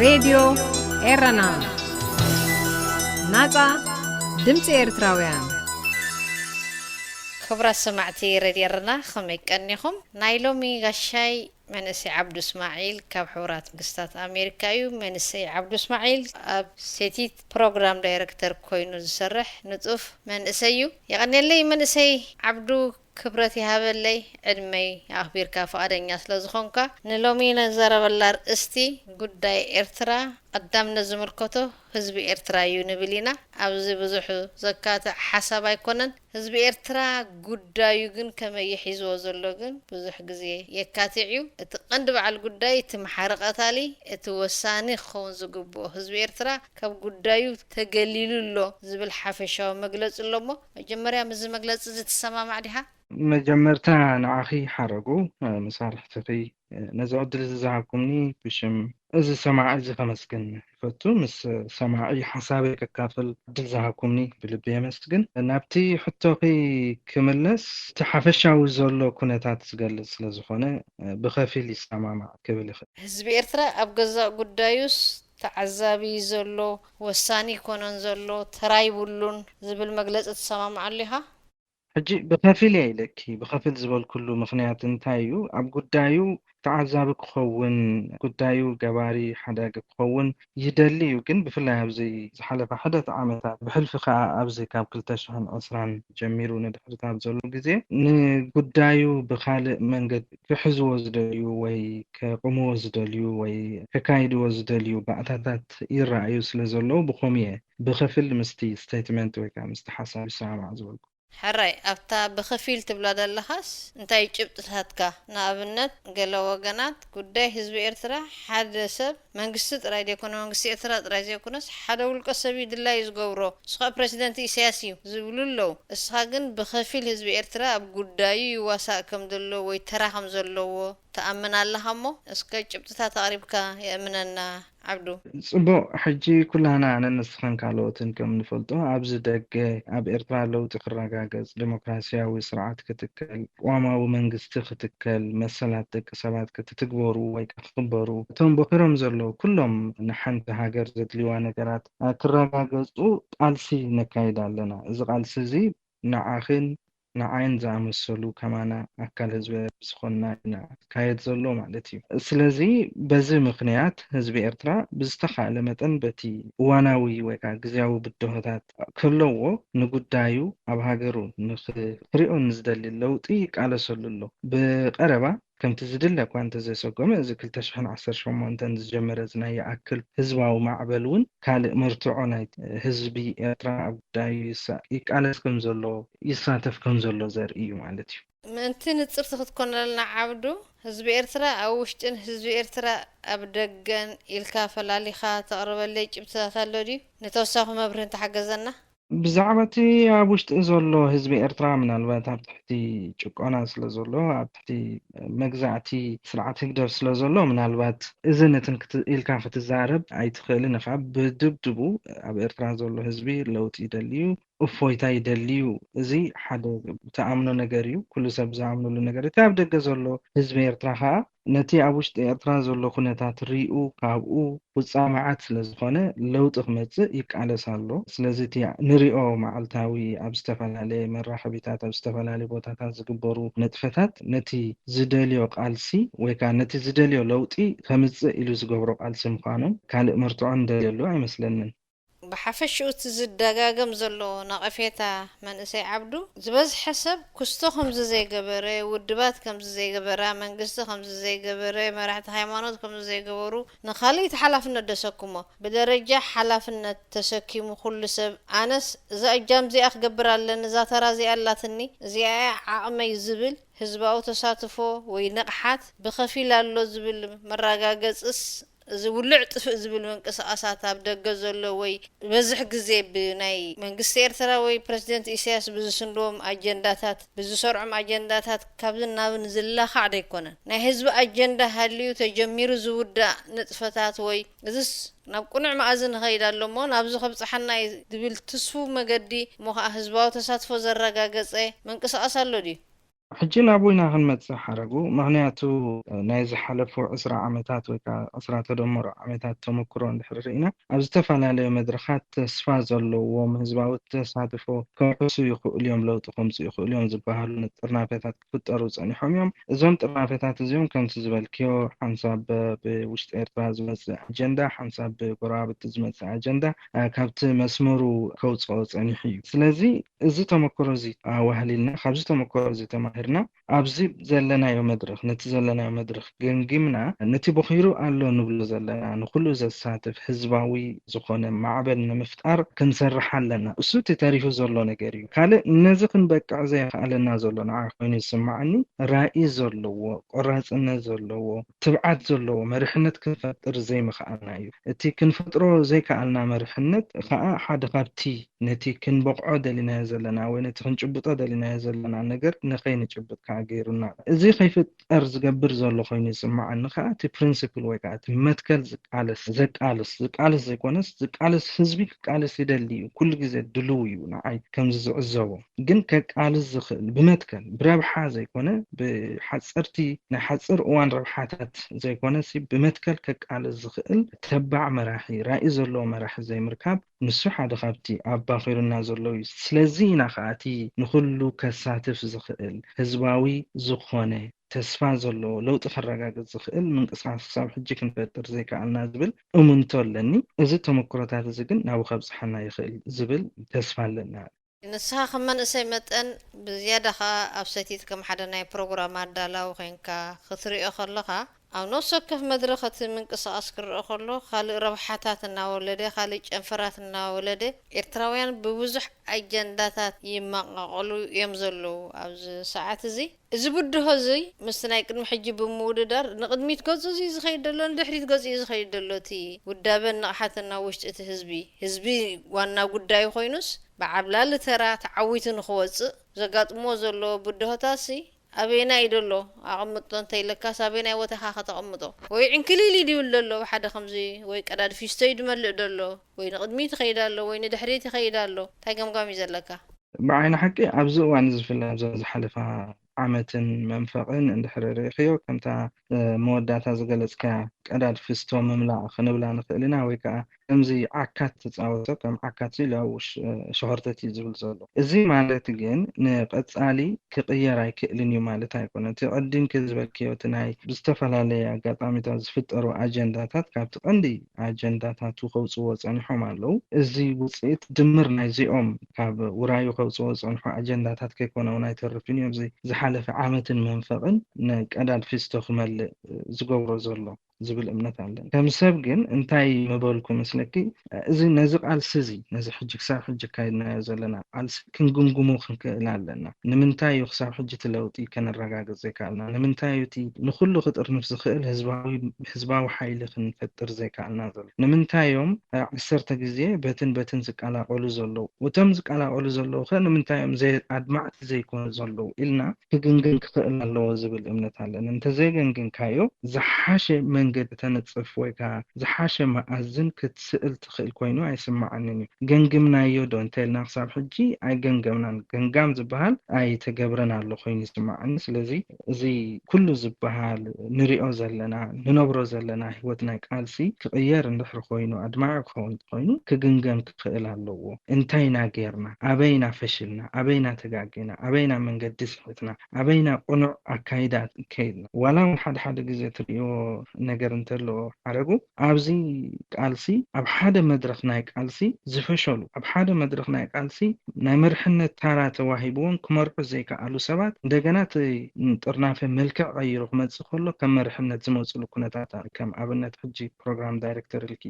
ሬድዮ ኤረና፣ ናጻ ድምጺ ኤርትራውያን። ክቡራት ሰማዕቲ ሬድዮ ኤረና፣ ከመይ ቀኒኹም? ናይ ሎሚ ጋሻይ መንእሰይ ዓብዱ እስማዒል ካብ ሕቡራት መንግስታት ኣሜሪካ እዩ። መንእሰይ ዓብዱ እስማዒል ኣብ ሴቲት ፕሮግራም ዳይረክተር ኮይኑ ዝሰርሕ ንጡፍ መንእሰይ እዩ። የቐንየለይ መንእሰይ ዓብዱ፣ ክብረት ይሃበለይ፣ ዕድመይ ኣኽቢርካ ፍቓደኛ ስለ ዝኾንካ። ንሎሚ ነዘረበላ ኣርእስቲ ጉዳይ ኤርትራ ቀዳምነት ዝምልከቶ ህዝቢ ኤርትራ እዩ ንብል ኢና። ኣብዚ ብዙሕ ዘካትዕ ሓሳብ ኣይኮነን። ህዝቢ ኤርትራ ጉዳዩ ግን ከመይ ይሒዝዎ ዘሎ ግን ብዙሕ ግዜ የካትዕ እዩ። እቲ ቀንዲ በዓል ጉዳይ፣ እቲ መሓሪ ቀታሊ፣ እቲ ወሳኒ ክኸውን ዝግብኦ ህዝቢ ኤርትራ ካብ ጉዳዩ ተገሊሉ ኣሎ ዝብል ሓፈሻዊ መግለጺ ኣሎ እሞ፣ መጀመርያ ምስዚ መግለጺ እዚ ትሰማማዕ ዲኻ? መጀመርታ ንዓኺ ሓረጉ፣ እ፣ መሳርሕትኺ፣ እ፣ ነዚ ዕድል እዚ ዝሃብኩምኒ ብሽም እዚ ሰማዒ እዚ ከመስግን ይፈቱ። ምስ ሰማዒ ሓሳበይ ከካፍል ዕድል ዝሃብኩምኒ ብልቢ የመስግን። ናብቲ ሕቶኺ ክምለስ፣ እቲ ሓፈሻዊ ዘሎ ኩነታት ዝገልጽ ስለ ዝኾነ፣ እ፣ ብኸፊል ይሰማማዕ ክብል ይኽእል። ህዝቢ ኤርትራ ኣብ ገዛእ ጉዳዩስ ተዓዛቢ ዘሎ፣ ወሳኒ ይኮኖን ዘሎ፣ ተራ ይብሉን ዝብል መግለጺ ትሰማምዓሉ ኢኻ? ሕጂ ብኸፊል እየ ኢለኪ። ብኸፊል ዝበልኩሉ ምኽንያት እንታይ እዩ? ኣብ ጉዳዩ ተዓዛቢ ክኸውን፣ ጉዳዩ ገባሪ ሓዳጊ ክኸውን ይደሊ እዩ። ግን ብፍላይ ኣብዚ ዝሓለፈ ሓደት ዓመታት፣ ብሕልፊ ከኣ ኣብዚ ካብ ክልተ ሽሕን ዕስራን ጀሚሩ ንድሕሪት ኣብ ዘሎ ግዜ፣ ንጉዳዩ ብኻልእ መንገዲ ክሕዝዎ ዝደልዩ ወይ ከቑምዎ ዝደልዩ ወይ ከካይድዎ ዝደልዩ ባእታታት ይረኣዩ ስለ ዘለዉ፣ ብኸምኡ እየ ብኸፊል ምስቲ ስቴትመንት ወይ ከኣ ምስቲ ሓሳብ ይሰማማዕ ዝበልኩ። ሕራይ፣ ኣብታ ብኸፊል ትብላ ዘለኻስ እንታይ ጭብጥታትካ? ንኣብነት፣ ገለ ወገናት፣ ጉዳይ ህዝቢ ኤርትራ ሓደ ሰብ፣ መንግስቲ ጥራይ ዘይኮነ፣ መንግስቲ ኤርትራ ጥራይ ዘይኮነስ፣ ሓደ ውልቀ ሰብ እዩ ድላዩ ዝገብሮ፣ ንሱ ኸኣ ፕረሲደንት ኢሳያስ እዩ ዝብሉ ኣለዉ። እስኻ ግን ብኸፊል ህዝቢ ኤርትራ ኣብ ጉዳዩ ይዋሳእ ከም ዘሎ ወይ ተራ ከም ዘለዎ ትኣምን ኣለኻ እሞ፣ እስከ ጭብጥታት ኣቕሪብካ የእምነና። ዓብዱ። ጽቡቕ፣ ሕጂ ኩላህና ኣነን ንስኻን ካልኦትን ከም ንፈልጦ፣ ኣብዚ ደገ ኣብ ኤርትራ ለውጢ ክረጋገጽ፣ ዲሞክራስያዊ ስርዓት ክትከል፣ ቅዋማዊ መንግስቲ ክትከል፣ መሰላት ደቂ ሰባት ክትትግበሩ ወይ ከኣ ክኽበሩ፣ እቶም ቦኺሮም ዘለዉ ኩሎም ንሓንቲ ሃገር ዘድልይዋ ነገራት፣ እ፣ ክረጋገጹ ቃልሲ ነካይድ ኣለና። እዚ ቃልሲ እዚ ንዓኽን ንዓይን ዝኣመሰሉ ከማና ኣካል ህዝቢ ዝኾንና ኢና ዝካየድ ዘሎ ማለት እዩ። ስለዚ በዚ ምኽንያት ህዝቢ ኤርትራ ብዝተኻእለ መጠን በቲ እዋናዊ ወይ ከዓ ግዝያዊ ብድሆታት ከለዎ ንጉዳዩ ኣብ ሃገሩ ንኽሪኦ ንዝደሊ ለውጢ ይቃለሰሉ ኣሎ። ብቐረባ ከምቲ ዝድለ እኳ እንተዘይሰጎመ፣ እዚ ክልተ ሽሕን ዓሰርተ ሸሞንተን ዝጀመረ እዚ ናይ ይኣክል ህዝባዊ ማዕበል እውን ካልእ መርትዖ ናይ ህዝቢ ኤርትራ ኣብ ጉዳዩ ይሳ-፣ ይቃለስ ከም ዘሎ፣ ይሳተፍ ከም ዘሎ ዘርኢ እዩ ማለት እዩ። ምእንቲ ንጽርቲ ክትኮነልና ዓብዱ፣ ህዝቢ ኤርትራ ኣብ ውሽጥን ህዝቢ ኤርትራ ኣብ ደገን ኢልካ ፈላሊኻ ተቕርበለይ ጭብጥታት ኣሎ ድዩ? ንተወሳኺ መብርሂ እንተሓገዘና። ብዛዕባ እቲ ኣብ ውሽጢ ዘሎ ህዝቢ ኤርትራ፣ ምናልባት ኣብ ትሕቲ ጭቆና ስለ ዘሎ፣ ኣብ ትሕቲ መግዛእቲ ስርዓት ህግደፍ ስለ ዘሎ፣ ምናልባት እዚ ነትን ክት-፣ ኢልካ ክትዛረብ ኣይትኽእልን ኢኻ። ብድብድቡ ኣብ ኤርትራ ዘሎ ህዝቢ ለውጢ ይደሊ እዩ፣ እፎይታ ይደሊ እዩ። እዚ ሓደ ትኣምኖ ነገር እዩ። ኩሉ ሰብ ዝኣምነሉ ነገር። እቲ ኣብ ደገ ዘሎ ህዝቢ ኤርትራ ከኣ ነቲ ኣብ ውሽጢ ኤርትራ ዘሎ ኩነታት ሪኡ ካብኡ ውጻእ መዓት ስለ ዝኾነ ለውጢ ክመጽእ ይቃለስ ኣሎ። ስለዚ እቲ ንሪኦ መዓልታዊ ኣብ ዝተፈላለየ መራኸቢታት፣ ኣብ ዝተፈላለየ ቦታታት ዝግበሩ ንጥፈታት ነቲ ዝደልዮ ቃልሲ ወይ ከኣ ነቲ ዝደልዮ ለውጢ ከምጽእ ኢሉ ዝገብሮ ቃልሲ ምዃኑ ካልእ መርትዖ እንደልየሉ ኣይመስለንን። ብሓፈሽኡ እቲ ዝደጋገም ዘሎ ነቐፌታ መንእሰይ ዓብዱ፣ ዝበዝሐ ሰብ ክስቶ ከምዚ ዘይገበረ፣ ውድባት ከምዚ ዘይገበራ፣ መንግስቲ ከምዚ ዘይገበረ፣ መራሕቲ ሃይማኖት ከምዚ ዘይገበሩ፣ ንኻልእ እቲ ሓላፍነት ደሰክሞ። ብደረጃ ሓላፍነት ተሰኪሙ ኩሉ ሰብ፣ ኣነስ እዛ እጃም እዚኣ ክገብር ኣለኒ፣ እዛ ተራ እዚኣ ኣላትኒ፣ እዚኣ እያ ዓቕመይ ዝብል ህዝባዊ ተሳትፎ ወይ ንቕሓት ብኸፊል ኣሎ ዝብል መረጋገጽስ፣ እዚ ውልዕ ጥፍእ ዝብል ምንቅስቓሳት ኣብ ደገ ዘሎ ወይ ዝበዝሕ ግዜ ብናይ መንግስቲ ኤርትራ ወይ ፕረሲደንት ኢሳያስ ብዝስንድዎም ኣጀንዳታት፣ ብዝሰርዖም ኣጀንዳታት ካብዝን ናብን ዝላኻዕ ደይኮነን። ናይ ህዝቢ ኣጀንዳ ሃልዩ ተጀሚሩ ዝውዳእ ንጥፈታት ወይ እዝስ ናብ ቅኑዕ መኣዝን ይኸይድ ኣሎ እሞ ናብዚ ከብጽሓና እዩ ዝብል ትስፉው መገዲ እሞ ኸኣ ህዝባዊ ተሳትፎ ዘረጋገጸ ምንቅስቓስ ኣሎ ድዩ? ሕጂ ናብ ወይና ክንመጽእ ሓረጉ፣ ምኽንያቱ ናይ ዝሓለፉ ዕስራ ዓመታት ወይ ከዓ ዕስራ ተደመሩ ዓመታት ተመክሮ እንድሕር ርኢና፣ ኣብ ዝተፈላለዩ መድረኻት ተስፋ ዘለዎም ህዝባዊ ተሳትፎ ከውሕሱ ይኽእሉ እዮም፣ ለውጢ ከምፅኡ ይኽእሉ እዮም ዝበሃሉ ጥርናፈታት ክፍጠሩ ፀኒሖም እዮም። እዞም ጥርናፈታት እዚኦም ከምቲ ዝበልክዮ ሓንሳብ ብውሽጢ ኤርትራ ዝመፅእ ኣጀንዳ፣ ሓንሳብ ብጎረባብቲ ዝመፅእ ኣጀንዳ ካብቲ መስመሩ ከውፅኦ ፀኒሑ እዩ። ስለዚ እዚ ተመክሮ እዚ ኣዋህሊልና፣ ካብዚ ተመክሮ እዚ ተማሂርና፣ ኣብዚ ዘለናዮ መድረኽ፣ ነቲ ዘለናዮ መድረኽ ገምጊምና፣ ነቲ ቦኺሩ ኣሎ ንብሎ ዘለና ንኹሉ ዘሳትፍ ህዝባዊ ዝኾነ ማዕበል ንምፍጣር ክንሰርሕ ኣለና። እሱ እቲ ተሪፉ ዘሎ ነገር እዩ። ካልእ ነዚ ክንበቅዕ ዘየኽኣለና ዘሎ ንዓይ ኮይኑ ዝስምዓኒ፣ ራኢ ዘለዎ፣ ቆራጽነት ዘለዎ፣ ትብዓት ዘለዎ፣ መሪሕነት ክንፈጥር ዘይምኽኣልና እዩ። እቲ ክንፈጥሮ ዘይከኣልና መሪሕነት ኸኣ ሓደ ካብቲ ነቲ ክንበቕዖ ደሊናዮ ዘለና ወይ ነቲ ክንጭብጦ ደሊናዮ ዘለና ነገር ንኸይንጭብጥ ከዓ ገይሩና። እዚ ከይፍጠር ዝገብር ዘሎ ኮይኑ ዝስምዓኒ ከዓ እቲ ፕሪንሲፕል ወይ ከዓ እቲ መትከል ዝቃለስ፣ ዘቃልስ፣ ዝቃልስ ዘይኮነስ ዝቃልስ ህዝቢ ክቃልስ ይደሊ እዩ። ኩሉ ግዜ ድልው እዩ ንዓይ ከምዚ ዝዕዘቦ። ግን ከቃልስ ዝኽእል ብመትከል ብረብሓ ዘይኮነ ብሓፀርቲ ናይ ሓፂር እዋን ረብሓታት ዘይኮነ ሲ ብመትከል ከቃልስ ዝኽእል ተባዕ መራሒ ራኢ ዘለዎ መራሒ ዘይምርካብ ንሱ ሓደ ካብቲ ኣብ ባኺሩና ዘሎ እዩ። ስለዚ ኢና ከኣ እቲ ንኹሉ ከሳትፍ ዝኽእል ህዝባዊ ዝኾነ ተስፋ ዘለዎ ለውጢ ከረጋግጽ ዝኽእል ምንቅስቃስ ክሳብ ሕጂ ክንፈጥር ዘይከኣልና ዝብል እምንቶ ኣለኒ። እዚ ተመክሮታት እዚ ግን ናብኡ ከብጽሓና ይኽእል ዝብል ተስፋ ኣለና። ንስኻ ከም መንእሰይ መጠን ብዝያዳ ኸኣ ኣብ ሰቲት ከም ሓደ ናይ ፕሮግራም ኣዳላዊ ኮይንካ ክትሪኦ ከለኻ ኣብ ነፍሲ ወከፍ መድረኽ እቲ ምንቅስቓስ ክረአ ከሎ ካልእ ረብሓታት እናወለደ ካልእ ጨንፈራት እናወለደ ኤርትራውያን ብብዙሕ ኣጀንዳታት ይመቓቐሉ እዮም ዘለዉ ኣብዚ ሰዓት እዚ። እዚ ብድሆ እዚ ምስቲ ናይ ቅድሚ ሕጂ ብምውድዳር ንቕድሚት ገጹ እዩ ዝኸይድ ዘሎ ንድሕሪት ገጹ እዩ ዝኸይድ ዘሎ እቲ ውዳበን ንቕሓትን ናብ ውሽጢ እቲ ህዝቢ። ህዝቢ ዋና ጉዳዩ ኮይኑስ ብዓብላሊ ተራ ተዓዊቱ ንኽወጽእ ዘጋጥሞ ዘሎ ብድሆታሲ ኣበየናይ እዩ ደሎ ኣቐምጦ እንተይለካስ ኣበየናይ ቦታ ኢኻ ከተቐምጦ? ወይ ዕንክሊል እዩ ድብል ደሎ ብሓደ ከምዚ ወይ ቀዳድ ፊስቶ እዩ ድመልእ ደሎ ወይ ንቕድሚት ይኸይድ ኣሎ ወይ ንድሕሪት ይኸይድ ኣሎ እንታይ ገምጋም እዩ ዘለካ? ብዓይኒ ሓቂ ኣብዚ እዋን እዚ ብፍላይ ኣብዘን ዝሓለፋ ዓመትን መንፈቕን እንድሕር ርኢኽዮ ከምታ መወዳእታ ዝገለጽካያ ቀዳድ ፊስቶ ምምላእ ክንብላ ንኽእል ኢና ወይ ከዓ ከምዚ ዓካት ትጻወቶ ከም ዓካት ኢሉ ኣብኡ ሸኾርተት እዩ ዝብል ዘሎ። እዚ ማለት ግን ንቐጻሊ ክቕየር ኣይክእልን እዩ ማለት ኣይኮነን። እቲ ቅድምኪ ዝበልክዮ እቲ ናይ ብዝተፈላለየ ኣጋጣሚታት ዝፍጠሩ ኣጀንዳታት ካብቲ ቀንዲ ኣጀንዳታቱ ከውጽዎ ጸኒሖም ኣለዉ። እዚ ውጽኢት ድምር ናይዚኦም ካብ ውራዩ ከውጽዎ ዝጸንሑ ኣጀንዳታት ከይኮነ እውን ኣይተርፍን እዩ። ኣብዚ ዝሓለፈ ዓመትን መንፈቕን ንቀዳድ ፊስቶ ክመልእ ዝገብሮ ዘሎ ዝብል እምነት ኣለኒ። ከም ሰብ ግን እንታይ ምበልኩ መስለኪ፣ እዚ ነዚ ቃልሲ እዚ ነዚ ሕጂ ክሳብ ሕጂ ኣካይድናዮ ዘለና ቃልሲ ክንግምግሞ ክንክእል ኣለና። ንምንታይ እዩ ክሳብ ሕጂ እቲ ለውጢ ከነረጋግጽ ዘይከኣልና? ንምንታይ እዩ እቲ ንኹሉ ክጥርንፍ ዝኽእል ህዝባዊ ህዝባዊ ሓይሊ ክንፈጥር ዘይከኣልና ዘሎ? ንምንታይ እዮም ዓሰርተ ግዜ በትን በትን ዝቀላቐሉ ዘለዉ? እቶም ዝቀላቐሉ ዘለዉ ከ ንምንታይ እዮም ኣድማዕቲ ዘይኮኑ ዘለዉ ኢልና ክግምግም ክኽእል ኣለዎ ዝብል እምነት ኣለኒ። እንተዘይገምጊምካዮ ዝሓሸ መንገዲ ተንጽፍ ወይ ከዓ ዝሓሸ መኣዝን ክትስእል ትኽእል ኮይኑ ኣይስምዓንን እዩ። ገምግምናዮ ዶ እንተልና ክሳብ ሕጂ ኣይገምገምናን። ገምጋም ዝበሃል ኣይተገብረን ኣሎ ኮይኑ ይስምዓኒ። ስለዚ እዚ ኩሉ ዝበሃል ንሪኦ ዘለና ንነብሮ ዘለና ህይወት ናይ ቃልሲ ክቕየር እንድሕር ኮይኑ ኣድማዒ ክኸውን እንተኾይኑ ክግምገም ክኽእል ኣለዎ። እንታይ ኢና ጌርና? ኣበይ ኢና ፈሽልና? ኣበይ ኢና ተጋጊና? ኣበይ ኢና መንገዲ ስሒትና? ኣበይ ኢና ቅኑዕ ኣካይዳ ከይድና? ዋላ እውን ሓደ ሓደ ግዜ ትርእይዎ ነገር እንተሎ ሓረጉ ኣብዚ ቃልሲ ኣብ ሓደ መድረኽ ናይ ቃልሲ ዝፈሸሉ ኣብ ሓደ መድረኽ ናይ ቃልሲ ናይ መርሕነት ታራ ተዋሂብዎም ክመርሑ ዘይከኣሉ ሰባት እንደገና እቲ ጥርናፈ መልክዕ ቀይሩ ክመፅእ ከሎ ከም መርሕነት ዝመፅሉ ኩነታት ኣሎ። ከም ኣብነት ሕጂ ፕሮግራም ዳይሬክተር ኢልኪ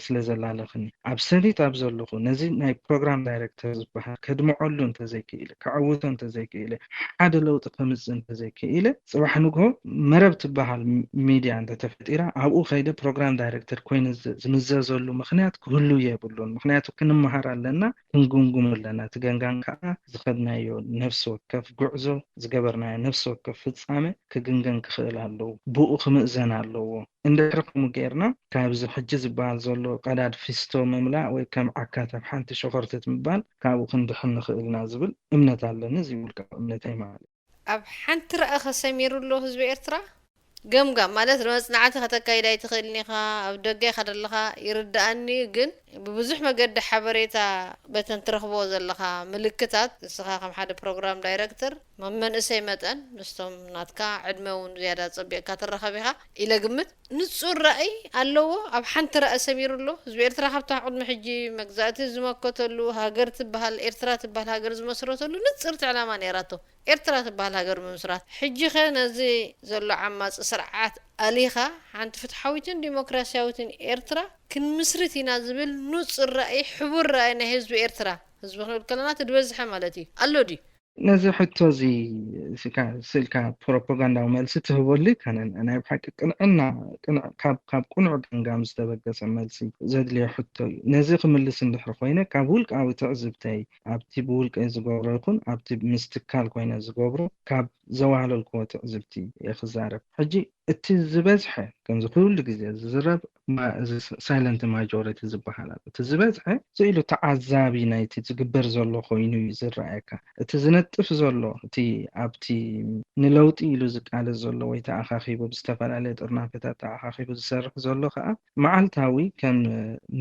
ስለ ዘላለኽኒ ኣብ ሰሊጥ ኣብ ዘለኹ ነዚ ናይ ፕሮግራም ዳይሬክተር ዝበሃል ከድምዐሉ እንተዘይክኢለ ከዕውቶ እንተዘይክኢለ ሓደ ለውጢ ከምፅእ እንተዘይክኢለ ፅባሕ ንግሆ መረብ ትበሃል ሚድያ እንተተፈጢራ ኣብኡ ከይደ ፕሮግራም ዳይሬክተር ኮይነ ዝምዘዘሉ ምኽንያት ክህሉ የብሉን። ምኽንያቱ ክንመሃር ኣለና፣ ክንግምግም ኣለና። እቲ ገንጋን ከዓ ዝኸድናዮ ነፍሲ ወከፍ ጉዕዞ ዝገበርናዮ ነፍሲ ወከፍ ፍፃመ ክግምገም ክኽእል ኣለዎ። ብኡ ክምእዘን ኣለዎ። እንድሕር ከምኡ ጌርና ካብዚ ሕጂ ዝበሃል ዘሎ ቀዳድ ፊስቶ ምምላእ ወይ ከም ዓካት ኣብ ሓንቲ ሸኾርተት ምባል ካብኡ ክንድሕን ንኽእል ኢና ዝብል እምነት ኣለኒ። እዚ ውልቃዊ እምነተይ ማለት እዩ። ኣብ ሓንቲ ረኣ ከሰሚሩ ኣሎ ህዝቢ ኤርትራ? ገምጋም ማለት መጽናዕቲ ከተካይድ ኣይትኽእልን ኢኻ፣ ኣብ ደገ ኢኻ ዘለኻ፣ ይርድኣኒ እዩ። ግን ብብዙሕ መገዲ ሓበሬታ በተን ትረኽቦ ዘለኻ ምልክታት፣ ንስኻ ከም ሓደ ፕሮግራም ዳይረክተር፣ መ-፣ መንእሰይ መጠን፣ ምስቶም ናትካ ዕድመ እውን ዝያዳ ጸቢቕካ ትራኸብ ኢኻ ኢለ ግምት። ንጹር ራእይ ኣለዎ፣ ኣብ ሓንቲ ራእይ ሰሚሩ ኣሎ። ህዝቢ ኤርትራ ካብታ ቅድሚ ሕጂ መግዛእቲ ዝመከተሉ፣ ሃገር ትበሃል፣ ኤርትራ ትበሃል ሃገር ዝመስረተሉ ንጽርቲ ዕላማ ነይራቶ። ኤርትራ ትበሃል ሃገር ምምስራት። ሕጂ ኸ ነዚ ዘሎ ዓማጺ ስርዓት ኣሊኻ ሓንቲ ፍትሓዊትን ዲሞክራሲያዊትን ኤርትራ ክንምስርት ኢና ዝብል ንጹር ራእይ፣ ሕቡር ራእይ ናይ ህዝቢ ኤርትራ፣ ህዝቢ ክንብል ከለና እቲ ዝበዝሐ ማለት እዩ፣ ኣሎ ድዩ? ነዚ ሕቶ እዚ ስኢልካ፣ ስኢልካ ፕሮፓጋንዳዊ መልሲ ትህበሉ ኢኻ። ናይ ብሓቂ ቅንዕና፣ ቅንዕ-፣ ካብ፣ ካብ ቅኑዕ ገምጋም ዝተበገሰ መልሲ ዘድልዮ ሕቶ እዩ። ነዚ ክምልስ እንድሕር ኮይነ፣ ካብ ውልቃዊ ትዕዝብተይ፣ ኣብቲ ብውልቀይ ዝገብሮ ይኹን ኣብቲ ምስ ትካል ኮይነ ዝገብሮ፣ ካብ ዘዋህለልክዎ ትዕዝብቲ እየ ክዛረብ። ሕጂ እቲ ዝበዝሐ፣ ከምዚ ኩሉ ግዜ ዝዝረብ፣ ማ-፣ እዚ ሳይለንት ማጆሪቲ ዝበሃል ኣሎ። እቲ ዝበዝሐ ስኢሉ ተዓዛቢ ናይቲ ዝግበር ዘሎ ኮይኑ እዩ ዝረኣየካ። እቲ ዝነጥፍ ዘሎ፣ እቲ ኣብቲ ንለውጢ ኢሉ ዝቃለስ ዘሎ ወይ ተኣኻኺቡ ብዝተፈላለየ ጥርናፈታት ተኣኻኺቡ ዝሰርሕ ዘሎ ከኣ፣ መዓልታዊ ከም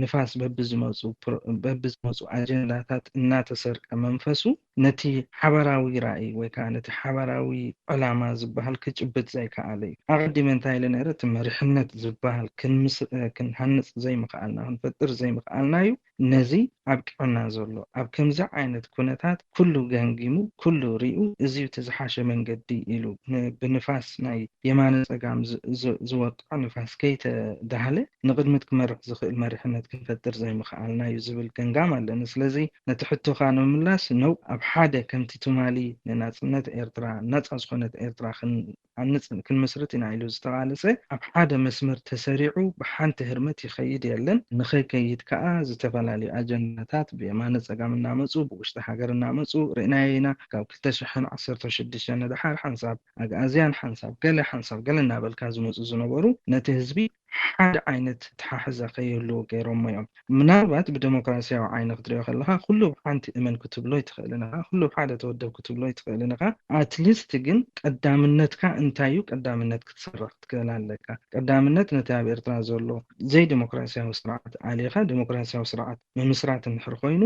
ንፋስ በብዝመጹ ፕሮ-፣ በብዝመጹ ኣጀንዳታት እናተሰርቀ መንፈሱ ነቲ ሓባራዊ ራእይ ወይ ከኣ ነቲ ሓባራዊ ዕላማ ዝበሃል ክጭብጥ ዘይከኣለ እዩ። ኣቐዲመ እንታይ ኢለ ነይረ? እቲ መሪሕነት ዝበሃል ክንምስ-፣ እ፣ ክንሃንጽ ዘይምኽኣልና፣ ክንፈጥር ዘይምኽኣልና እዩ ነዚ ኣብቂዑና ዘሎ። ኣብ ከምዚ ዓይነት ኩነታት ኩሉ ገምጊሙ፣ ኩሉ ሪኡ፣ እዚ እዩ እቲ ዝሓሸ መንገዲ ኢሉ ን-፣ ብንፋስ ናይ የማነ ጸጋም ዝ-፣ ዝ-፣ ዝወቅዕ ንፋስ ከይተዳህለ ንቕድሚት ክመርሕ ዝኽእል መሪሕነት ክንፈጥር ዘይምኽኣልና እዩ ዝብል ገምጋም ኣለኒ። ስለዚ ነቲ ሕቶኻ ንምምላስ ነው፣ ኣብ ሓደ ከምቲ ትማሊ ንናጽነት ኤርትራ፣ ናጻ ዝኾነት ኤርትራ ክን-፣ ኣንጽ-፣ ክንምስርት ኢና ኢሉ ዝተቓለሰ ኣብ ሓደ መስመር ተሰሪዑ ብሓንቲ ህርመት ይኸይድ የለን። ንኸይከይድ ከኣ ዝተፈላለዩ ኣጀንዳታት ብየማነ ጸጋም እናመጹ፣ ብውሽጢ ሃገር እናመጹ ርኢናዮ ኢና። ካብ ክልተ ሽሕን ዓሰርተ ሽዱሽተን ንደሓር ሓንሳብ ኣግኣዝያን፣ ሓንሳብ ገለ፣ ሓንሳብ ገለ እናበልካ ዝመጹ ዝነበሩ ነቲ ህዝቢ ሓደ ዓይነት ኣተሓሕዛ ከይህልዎ ገይሮሞ እዮም። ምናልባት ብደሞክራሲያዊ ዓይኒ ክትሪኦ ከለኻ፣ ኩሉ ብሓንቲ እመን ክትብሎ ኣይትኽእልን ኢኻ፣ ኩሉ ብሓደ ተወደብ ክትብሎ ኣይትኽእልን ኢኻ። ኣትሊስት ግን ቀዳምነትካ እንታይ እዩ? ቀዳምነት ክትሰርሕ ክትክእል ኣለካ። ቀዳምነት ነቲ ኣብ ኤርትራ ዘሎ ዘይደሞክራሲያዊ ስርዓት ኣሊኻ ደሞክራሲያዊ ስርዓት ምምስራት እንድሕር ኮይኑ፣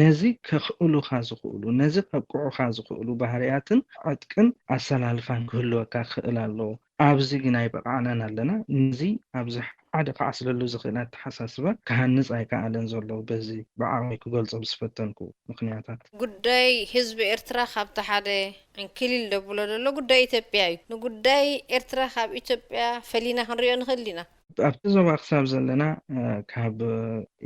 ነዚ ከኽእሉኻ ዝኽእሉ፣ ነዚ ከብቅዑኻ ዝኽእሉ ባህርያትን ዕጥቅን ኣሰላልፋን ክህልወካ ክኽእል ኣለዎ። ኣብዚ ግን ኣይበቓዕናን ኣለና። ነዚ ኣብዚ ሓደ ክዓስለሉ ዝኽእል ኣተሓሳስባ ክሃንጽ ኣይከኣለን ዘሎ፣ በዚ ብዓቕመይ ክገልጾ ብዝፈተንኩ ምኽንያታት። ጉዳይ ህዝቢ ኤርትራ ካብቲ ሓደ ዕንክሊል ደብሎ ዘሎ ጉዳይ ኢትዮጵያ እዩ። ንጉዳይ ኤርትራ ካብ ኢትዮጵያ ፈሊና ክንሪኦ ንኽእል ዲና? ኣብቲ ዞባ ክሳብ ዘለና፣ እ፣ ካብ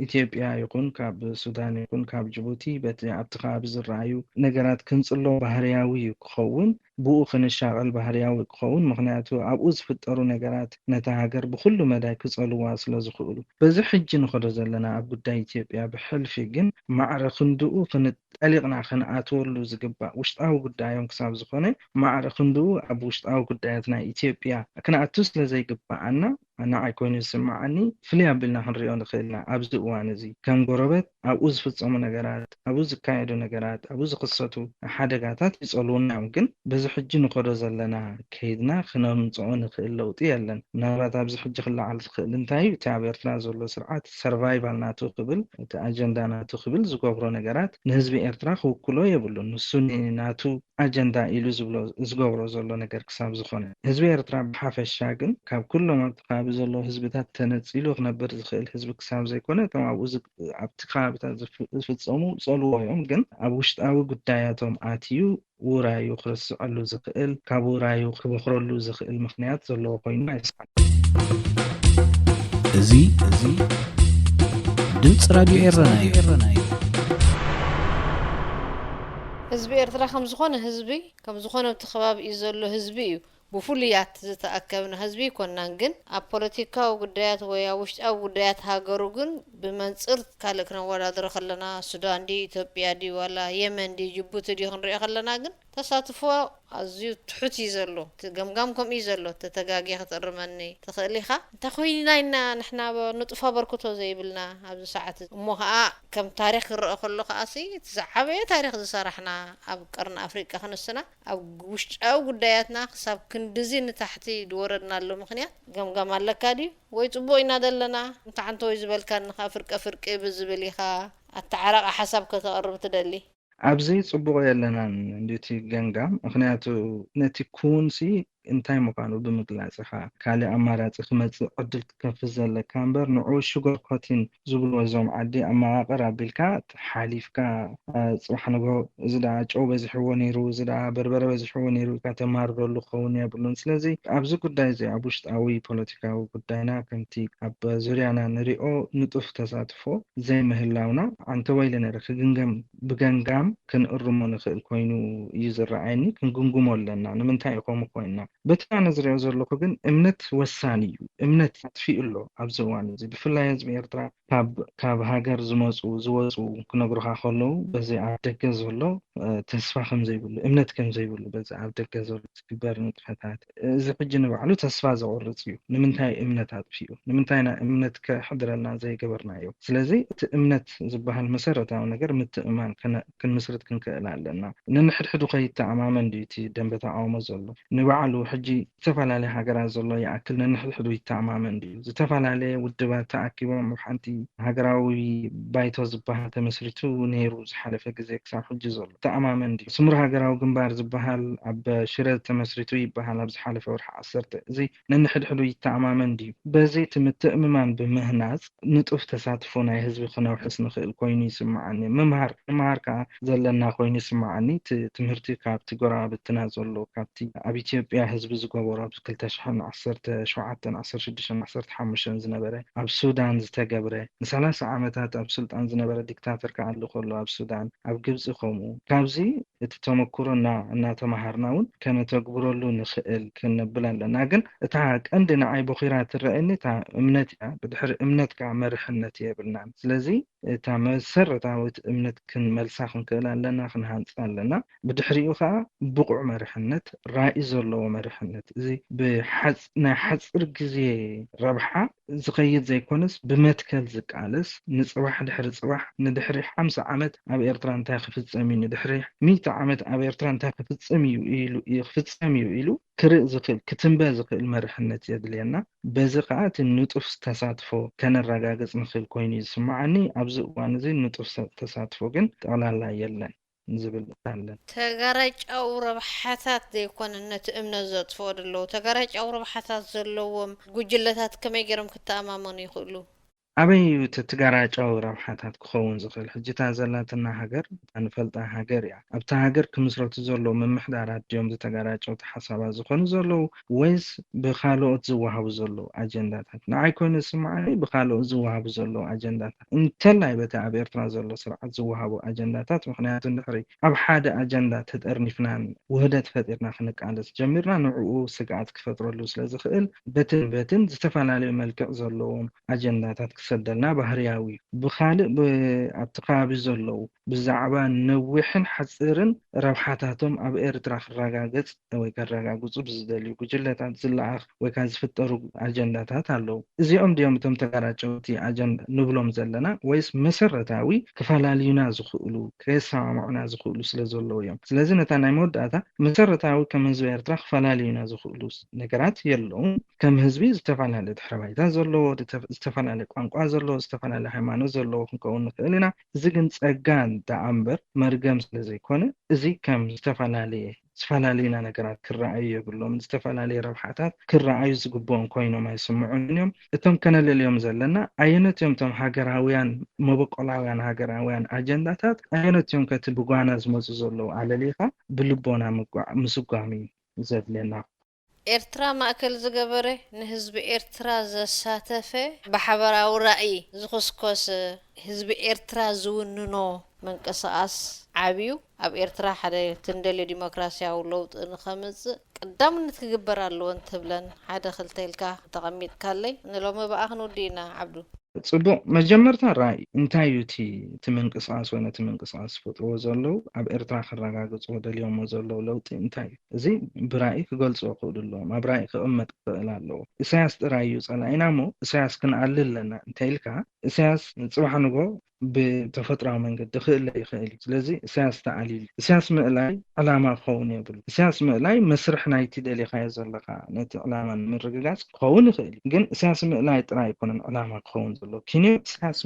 ኢትዮጵያ ይኹን ካብ ሱዳን ይኹን ካብ ጅቡቲ በቲ ኣብቲ ከባቢ ዝረኣዩ ነገራት ክንጽሎ ባህርያዊ እዩ ክኸውን። ብኡ ክንሻቐል ባህርያዊ ክኸውን፣ ምኽንያቱ ኣብኡ ዝፍጠሩ ነገራት ነታ ሃገር ብኹሉ መዳይ ክጸልዋ ስለ ዝኽእሉ። በዚ ሕጂ ንኸዶ ዘለና ኣብ ጉዳይ ኢትዮጵያ ብሕልፊ ግን ማዕረ ክንድኡ ክን-፣ ጠሊቕና ክንኣትወሉ ዝግባእ ውሽጣዊ ጉዳዮም ክሳብ ዝኾነ፣ ማዕረ ክንድኡ ኣብ ውሽጣዊ ጉዳያት ናይ ኢትዮጵያ ክንኣቱ ስለ ዘይግብኣና፣ ንዓይ ኮይኑ ዝስምዓኒ፣ ፍልይ ኣቢልና ክንሪኦ ንኽእል ኢና። ኣብዚ እዋን እዚ ከም ጎረበት ኣብኡ ዝፍጸሙ ነገራት፣ ኣብኡ ዝካየዱ ነገራት፣ ኣብኡ ዝኽሰቱ ሓደጋታት ይጸልዉና እዮም። ግን በዚ ሕጂ ንኸዶ ዘለና ከይድና ክነምጽኦ ንኽእል ለውጢ የለን። ምናልባት ኣብዚ ሕጂ ክለዓል ዝኽእል እንታይ እዩ? እቲ ኣብ ኤርትራ ዘሎ ስርዓት ሰርቫይቫል ናቱ ክብል፣ እቲ ኣጀንዳ ናቱ ክብል ዝገብሮ ነገራት ንህዝቢ ኤርትራ ክውክሎ የብሉን። ንሱ ን-፣ ናቱ ኣጀንዳ ኢሉ ዝብሎ፣ ዝገብሮ ዘሎ ነገር ክሳብ ዝኾነ፣ ህዝቢ ኤርትራ ብሓፈሻ ግን ካብ ኩሎም ኣብቲ ከባቢ ዘለዉ ህዝብታት ተነጺሉ ክነብር ዝኽእል ህዝቢ ክሳብ ዘይኮነ፣ እቶም ኣብኡ ዝ-፣ ኣብቲ ከባቢታት ዝፍ-፣ ዝፍጸሙ ጸልዎ እዮም። ግን ኣብ ውሽጣዊ ጉዳያቶም ኣትዩ ውራዩ ክርስዐሉ ዝኽእል፣ ካብ ውራዩ ክበኽረሉ ዝኽእል ምኽንያት ዘለዎ ኮይኑ ኣይስማዓንን። እዚ፣ እዚ ድምፂ ራድዮ ኤረና እዩ። ህዝቢ ኤርትራ ከም ዝኾነ ህዝቢ፣ ከም ዝኾነ ኣብቲ ከባቢ እዩ ዘሎ ህዝቢ እዩ። ብፍሉያት ዝተኣከብና ህዝቢ ኣይኮንናን፣ ግን ኣብ ፖለቲካዊ ጉዳያት ወይ ኣብ ውሽጣዊ ጉዳያት ሃገሩ ግን ብመንጽር ካልእ ክነወዳድሮ ከለና፣ ሱዳን ድዩ፣ ኢትዮጵያ ድዩ፣ ዋላ የመን ድዩ፣ ጅቡቲ ድዩ ክንሪኦ ከለና ግን፣ እታ ተሳትፎ ኣዝዩ ትሑት እዩ ዘሎ። እቲ ገምጋም ከምኡ እዩ ዘሎ። ተተጋጊ ክትእርመኒ ትኽእል ኢኻ። እንታይ ኮይና ኢና ንሕና ብ-፣ ንጡፍ ኣበርክቶ ዘይብልና ኣብዚ ሰዓት እዚ? እሞ ኸኣ ከም ታሪኽ ክረአ ከሎ ኸኣሲ እቲ ዝዓበየ ታሪኽ ዝሰራሕና ኣብ ቀርኒ ኣፍሪቃ ክንስና ኣብ ውሽጣዊ ጉዳያትና ክሳብ ክንድዚ ንታሕቲ ዝወረድናሉ ምኽንያት ገምጋም ኣለካ ድዩ? ወይ ጽቡቕ ኢና ዘለና? እንተ ሓንቲ ወይ ዝበልካኒ ኸኣ ፍርቀ ፍርቂ ብዝብል ኢኻ ኣተዓራቒ ሓሳብ ከተቕርብ ትደሊ? ኣብዚ ጽቡቕ የለናን እንድዩ እቲ ገምጋም፣ ምኽንያቱ ነቲ ኩውንሲ እንታይ ምዃኑ ብምግላጽ ኢኻ ካልእ ኣማራጺ ክመጽእ ዕድል ክትከፍት ዘለካ እምበር፣ ንዕኡ ሽጎር ኮቲን ዝብልዎ እዞም ዓዲ ኣመቓቕር ኣቢልካ ሓሊፍካ፣ እ፣ ጽባሕ ንግሆ እዚ ደኣ ጨው በዚሕዎ ነይሩ፣ እዚ ደኣ በርበረ በዚሕዎ ነይሩ ኢልካ ተማርረሉ ክኸውን የብሉን። ስለዚ ኣብዚ ጉዳይ እዚ ኣብ ውሽጣዊ ፖለቲካዊ ጉዳይና ከምቲ ኣብ ዙርያና ንሪኦ ንጡፍ ተሳትፎ ዘይምህላውና ዓንተ ወይለ ነይረ ክግምገም ብገምጋም ክንእርሞ ንኽእል ኮይኑ እዩ ዝረኣየኒ። ክንግምግሞ ኣለና። ንምንታይ እዩ ከምኡ ኮይንና? በቲ ኣነ ዝሪኦ ዘለኹ ግን እምነት ወሳኒ እዩ። እምነት ኣጥፊኡ ኣሎ ኣብዚ እዋን እዚ። ብፍላይ ህዝቢ ኤርትራ ካብ፣ ካብ ሃገር ዝመጹ፣ ዝወጹ ክነግሩኻ ከለዉ በዚ ኣብ ደገ ዘሎ፣ እ፣ ተስፋ ከም ዘይብሉ፣ እምነት ከም ዘይብሉ በዚ ኣብ ደገ ዘሎ ዝግበር ንጥፈታት፣ እዚ ሕጂ ንባዕሉ ተስፋ ዘቑርጽ እዩ። ንምንታይ እምነት ኣጥፊኡ? ንምንታይ ኢና እምነት ከሕድረልና ዘይገበርናዮ? ስለዚ እቲ እምነት ዝበሃል መሰረታዊ ነገር ምትእምማን ክነ-፣ ክንምስርት ክንክእል ኣለና። ነንሕድሕዱ ከይተኣማመን ድዩ እቲ ደንበ ተቃውሞ ዘሎ? ንባዕሉ ሕጂ ዝተፈላለያ ሃገራት ዘሎ ይኣክል ነንሕድሕዱ ይተኣማመን ድዩ? ዝተፈላለየ ውድባት ተኣኪቦም ኣብ ሓንቲ ሃገራዊ ባይቶ ዝበሃል ተመስሪቱ ነይሩ ዝሓለፈ ግዜ ክሳብ ሕጂ ዘሎ። ተኣማመን ድዩ? ስሙር ሃገራዊ ግንባር ዝበሃል ኣብ ሽረ ተመስሪቱ ይበሃል ኣብ ዝሓለፈ ወርሒ ዓሰርተ። እዚ ነንሕድሕዱ ይተኣማመን ድዩ? በዚ እቲ ምትእምማን ብምህናጽ ንጡፍ ተሳትፎ ናይ ህዝቢ ክነውሕስ ንኽእል ኮይኑ ይስምዓኒ። ምምሃር፣ ምምሃር ከኣ ዘለና ኮይኑ ይስምዓኒ። እቲ ትምህርቲ ካብቲ ጎረባብትና ዘሎ፣ ካብቲ ኣብ ኢትዮጵያ ህዝቢ ዝገበሮ ኣብዚ ክልተ ሽሕን ዓሰርተ ሸውዓተን፣ ዓሰርተ ሽዱሽተን፣ ዓሰርተ ሓሙሽተን ዝነበረ ኣብ ሱዳን ዝተገብረ፣ ንሰላሳ ዓመታት ኣብ ስልጣን ዝነበረ ዲክታተር ክኣሊ ከሎ ኣብ ሱዳን፣ ኣብ ግብጺ ከምኡ። ካብዚ እቲ ተመኩሮ እና-፣ እናተማሃርና እውን ከነተግብረሉ ንኽእል ክንብል ኣለና። ግን እታ ቀንዲ ንዓይ ቦኺራ ትረኣየኒ እታ እምነት እያ። ብድሕሪ እምነት ከኣ መርሕነት የብልናን። ስለዚ እታ መሰረታዊት እምነት ክንመልሳ ክንክእል ኣለና፣ ክንሃንጻ ኣለና። ብድሕሪኡ ከኣ ብቑዕ መርሕነት፣ ራኢ ዘለዎ መርሕነት፣ እዚ ብሓጽ-፣ ናይ ሓጺር ግዜ ረብሓ ዝኸይድ ዘይኮነስ፣ ብመትከል ዝቃለስ፣ ንጽባሕ ድሕሪ ጽባሕ፣ ንድሕሪ ሓምሳ ዓመት ኣብ ኤርትራ እንታይ ክፍጸም እዩ፣ ንድሕሪ ሚእቲ ዓመት ኣብ ኤርትራ እንታይ ክፍጽም እዩ ኢሉ፣ ክፍጸም እዩ ኢሉ ክርኢ ዝኽእል፣ ክትንበ ዝኽእል መርሕነት የድልየና። በዚ ከኣ እቲ ንጡፍ ተሳትፎ ከነረጋግጽ ንኽእል ኮይኑ እዩ ዝስምዓኒ። ኣብዚ እዋን እዚ ንጡፍ ሰ-፣ ተሳትፎ ግን ጠቕላላ የለን ዝብል ኣለን። ተጋራጫዊ ረብሓታት ዘይኮነ ነቲ እምነት ዘጥፍኦ ዘለዉ፣ ተጋራጫዊ ረብሓታት ዘለዎም ጉጅለታት ከመይ ገይሮም ክተኣማመኑ ይኽእሉ? ኣበይ እዩ እቲ ተጋራጫዊ ረብሓታት ክኸውን ዝኽእል? ሕጂ እታ ዘላትና ሃገር፣ እታ ንፈልጣ ሃገር እያ። ኣብታ ሃገር ክምስረቱ ዘለዉ ምምሕዳራት ድዮም ዝተጋራጨው ተሓሳባት ዝኾኑ ዘለዉ፣ ወይስ ብኻልኦት ዝወሃቡ ዘለዉ ኣጀንዳታት? ንዓይ ኮይኑ ዝስምዓኒ ብኻልኦት ዝወሃቡ ዘለዉ ኣጀንዳታት። እንተላይ በቲ ኣብ ኤርትራ ዘሎ ስርዓት ዝወሃቡ ኣጀንዳታት፣ ምኽንያቱ እንድሕሪ ኣብ ሓደ ኣጀንዳ ተጠርኒፍናን ውህደት ፈጢርና ክንቃለስ ጀሚርና፣ ንዕኡ ስግኣት ክፈጥረሉ ስለ ዝኽእል፣ በትን በትን ዝተፈላለዩ መልክዕ ዘለዎም ኣጀንዳታት ክሰደልና ባህርያዊ እዩ። ብኻልእ ብ-፣ ኣብቲ ከባቢ ዘለዉ ብዛዕባ ነዊሕን ሓጺርን ረብሓታቶም ኣብ ኤርትራ ክረጋገጽ ወይ ከረጋግጹ ብዝደልዩ ጉጅለታት ዝለኣኽ ወይ ከኣ ዝፍጠሩ ኣጀንዳታት ኣለዉ። እዚኦም ድዮም እቶም ተጋራጨውቲ ኣጀንዳ ንብሎም ዘለና ወይስ መሰረታዊ ክፈላልዩና ዝኽእሉ፣ ከየሰማምዑና ዝኽእሉ ስለ ዘለዉ እዮም? ስለዚ ነታ ናይ መወዳእታ መሰረታዊ ከም ህዝቢ ኤርትራ ክፈላልዩና ዝኽእሉ ነገራት የለዉን። ከም ህዝቢ ዝተፈላለየ ድሕረ ባይታ ዘለዎ፣ ድተ-፣ ዝተፈላለየ ቋንቋ ዘለዎ፣ ዝተፈላለየ ሃይማኖት ዘለዎ ክንከውን ንኽእል ኢና። እዚ ግን ጸጋ ደኣ እምበር መርገም ስለ ዘይኮነ፣ እዚ ከም ዝተፈላለየ፣ ዝፈላልዩና ነገራት ክረኣዩ የብሎምን። ዝተፈላለየ ረብሓታት ክረኣዩ ዝግብኦም ኮይኖም ኣይስምዑንን እዮም። እቶም ከነለልዮም ዘለና ኣየኖት እዮም እቶም ሃገራውያን፣ መበቆላውያን ሃገራውያን ኣጀንዳታት፣ ኣየኖት እዮም ከቲ ብጓና ዝመጹ ዘለዉ ኣለሊኻ ብልቦና ምጓ-፣ ምስጓም እዩ ዘድልየና። ኤርትራ ማእከል ዝገበረ፣ ንህዝቢ ኤርትራ ዘሳተፈ፣ ብሓበራዊ ራእይ ዝኹስኮስ፣ ህዝቢ ኤርትራ ዝውንኖ ምንቅስቓስ ዓብዩ ኣብ ኤርትራ ሓደ ትንደልዮ ዲሞክራስያዊ ለውጢ ንኸምጽእ ቀዳምነት ክግበር ኣለዎ እንትብለን ሓደ ክልተ ኢልካ ተቐሚጥካለይ። ንሎሚ ብኣ ክንውድእ ኢና ዓብዱ። ጽቡቕ፣ መጀመርታ ራእይ እንታይ እዩ? እቲ እቲ ምንቅስቓስ ወይ ነቲ ምንቅስቓስ ዝፈጥርዎ ዘለዉ ኣብ ኤርትራ ክረጋግጽዎ ደልዮሞ ዘለዉ ለውጢ እንታይ እዩ? እዚ ብራእይ ክገልጽዎ ክእሉ ኣለዎም። ኣብ ራእይ ክቕመጥ ክኽእል ኣለዎ። ኢሳያስ ጥራይ እዩ ጸላኢና እሞ ኢሳያስ ክንኣሊ ኣለና እንተ ኢልካ፣ ኢሳያስ ጽባሕ ንጎ ብተፈጥራዊ መንገዲ ክእለ ይኽእል እዩ። ስለዚ ኢሳያስ ተኣልዩ። ኢሳያስ ምእላይ ዕላማ ክኸውን የብሉ። ኢሳያስ ምእላይ መስርሕ ናይቲ ደሊኻዮ ዘለኻ ነቲ ዕላማ ንምርግጋጽ ክኸውን ይኽእል እዩ። ግን ኢሳያስ ምእላይ ጥራይ ኣይኮነን ዕላማ ክኸውን ዘለዎ። ኪንዮ ኢሳያስ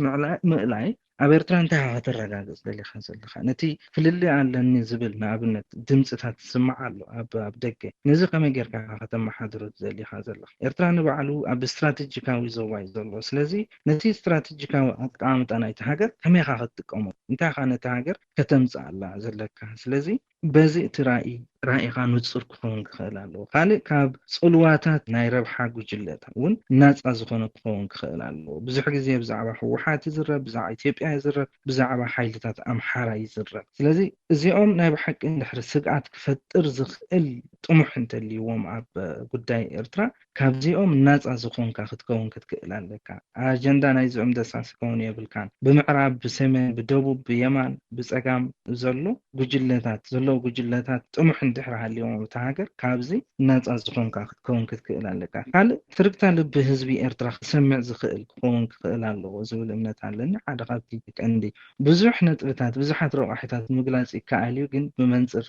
ምእላይ ኣብ ኤርትራ እንታይ ኢኻ ከተረጋግጽ ደሊኻ ዘለኻ? ነቲ ፍልልይ ኣለኒ ዝብል ንኣብነት ድምጽታት ዝስማዕ ኣሎ ኣብ ኣብ ደገ። ነዚ ከመይ ጌርካ ኢኻ ከተመሓድሮ ደሊኻ ዘለኻ? ኤርትራ ንባዕሉ ኣብ ስትራቴጂካዊ ዞባ እዩ ዘሎ። ስለዚ ነቲ ስትራቴጂካዊ ኣቀማምጣ ናይቲ ሃገር ከመይ ኢኻ ክትጥቀሞ? እንታይ ኢኻ ነቲ ሃገር ከተምጽኣላ ዘለካ? ስለዚ በዚ እቲ ራእይ ራእይኻ ንጹር ክኸውን ክኽእል ኣለዎ። ካልእ ካብ ጽልዋታት ናይ ረብሓ ጉጅለታት እውን ናጻ ዝኾነ ክኸውን ክኽእል ኣለዎ። ብዙሕ ግዜ ብዛዕባ ህወሓት ይዝረብ፣ ብዛዕባ ኢትዮጵያ ይዝረብ፣ ብዛዕባ ሓይልታት ኣምሓራ ይዝረብ። ስለዚ እዚኦም ናይ ብሓቂ እንድሕሪ ስግኣት ክፈጥር ዝኽእል ጥሙሕ እንተልይዎም ኣብ ጉዳይ ኤርትራ ካብዚኦም ናጻ ዝኾንካ ክትከውን ክትክእል ኣለካ። ኣጀንዳ ናይዚኦም ደሳሲ ክኸውን የብልካን። ብምዕራብ፣ ብሰሜን፣ ብደቡብ፣ ብየማን፣ ብጸጋም ዘሎ ጉጅለታት ዘለዉ ጉጅለታት ጥሙሕ እንድሕር ሃልዮም ኣብታ ሃገር ካብዚ ናጻ ዝኾንካ ክትከውን ክትክእል ኣለካ። ካልእ ትርግታ ልቢ ህዝቢ ኤርትራ ክሰምዕ ዝኽእል ክኸውን ክኽእል ኣለዎ ዝብል እምነት ኣለኒ። ሓደ ካብቲ ቀንዲ ብዙሕ ነጥብታት ብዙሓት ረቋሒታት ምግላጽ ይከኣል እዩ፣ ግን ብመንጽር